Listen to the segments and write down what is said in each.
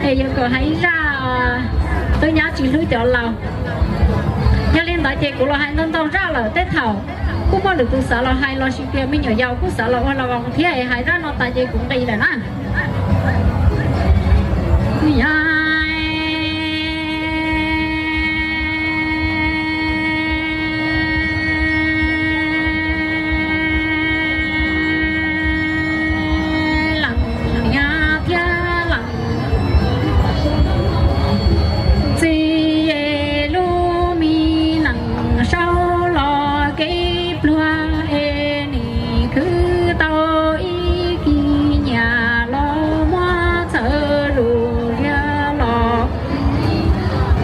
Ces yuav kom hais ib zaj tub nyab tsis hlub cov laus. Yog li ntawd ces kuv los hais ntau ntau zaj lawm, tej thaum kuj muaj lwm tus xav los hais lossis tias me nyuam yaus kuj xav los ua los thiab es hais zaj no tas ces kuv nqis lawm na. Leej niam thiab leej txiv es lub me nees sau los kev pluag es nim khwv tau ib kis nyiam los muab txhawv lus liag los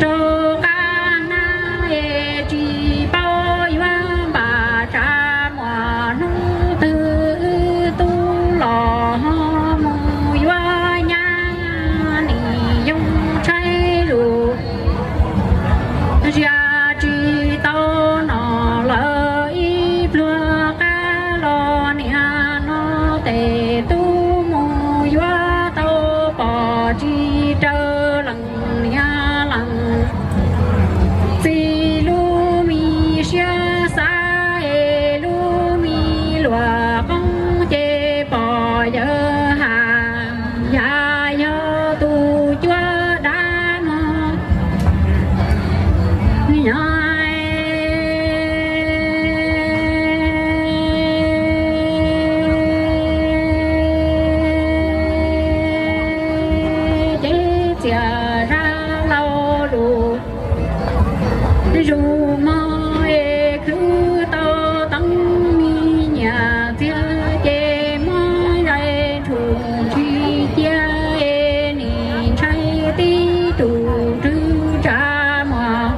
rau qab hnab es tsis paub yuav npam tsav muaj hnub twg wb tub los ho mus yuav nyab nim yoo tshaib lus. Zia tsis tau no lawm ib pluag qab los niaj no tes tub mus yuav tau pom tsis raws leej niam leej txiv lub me siab xav es lub me luam qoob ces pom yawg has yam yog tus cuab dab no. Nyob ces txias zaj laus lus zus mog es khwv tau teeb me nyiam txiag ces muab zais ntshuj ntsis cia es nim ntshai tib tug rwg tsa muag.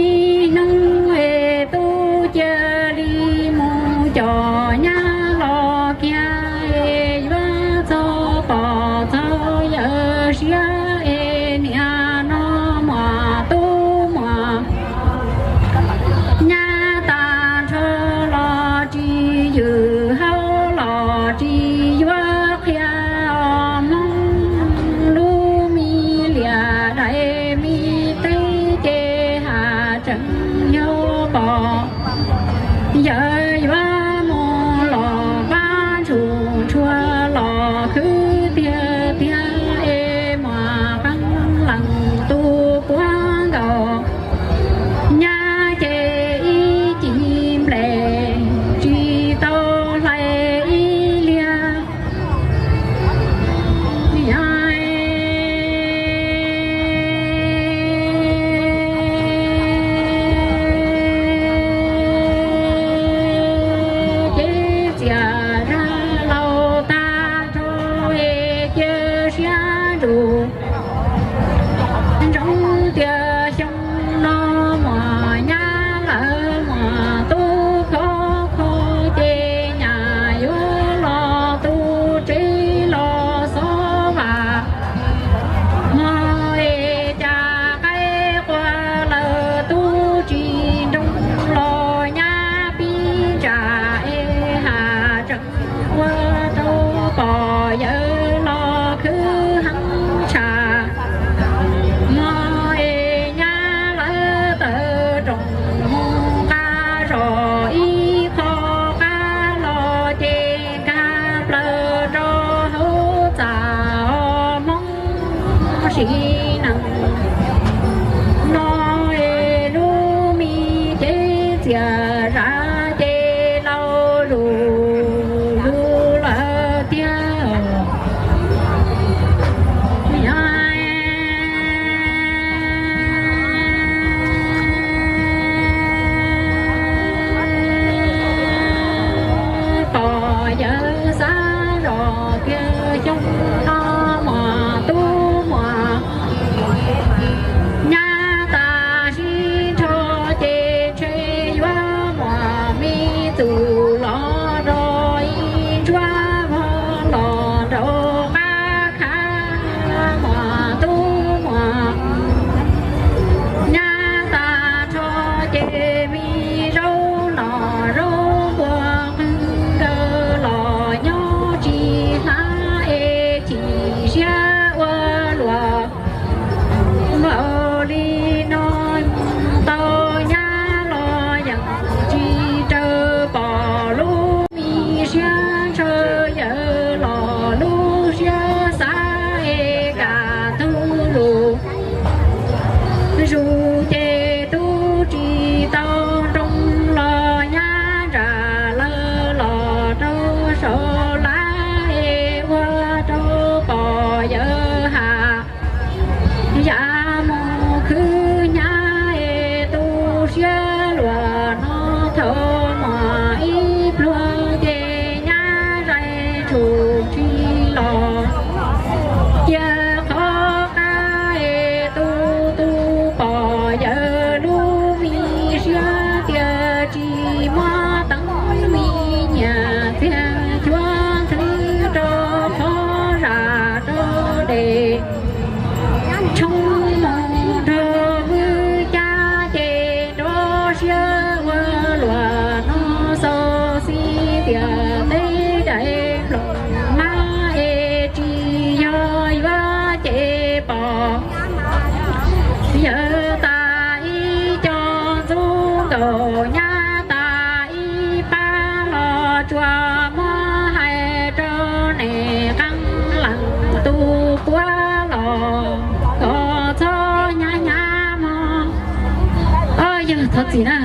Ib hnub es tub cia li mus coj nyab los kiag es yuav txog pom txog yawg siab es niaj no muaj tub muaj nyab tag nrho los tsis ywm hauv los tsis yuav qhia os. Hmoob lub me liam dais me teb ces has tseem yog pom yawg yuav mus los pab ntsuj tshua los khwv tiag tiag es muaj qee leej tus puav nkaus nyab ces ib ci nplej tsis tau hlais ib liag. Ces txias zaj laus tag nrho es cia siab ntsug ntsoov tias xyoo no muaj nyab lawm muaj tub khov kho ces nyab yuav los tu tsev los xov vam. Hmo es cas qaib qua lawm tub tsis nroo los nyab pib tsam es has tseem ua rau pom yawg los khwb heev tshaj. Hmo es nyab lawv tawm rooj mus nqa zog ib qho qab los ces nkag plaws rau hauv txaj os Hmoob sim neej no es lub me cev txias zaj ces laus lus lus lawm tiag. Pom yawg xav zoj tias xyoo no muaj tub muaj Nyab tas ib pab los tsuas muab hais rau nej qee leej tus puab los kom txhob nyab nyab mog. Yog thov txim na.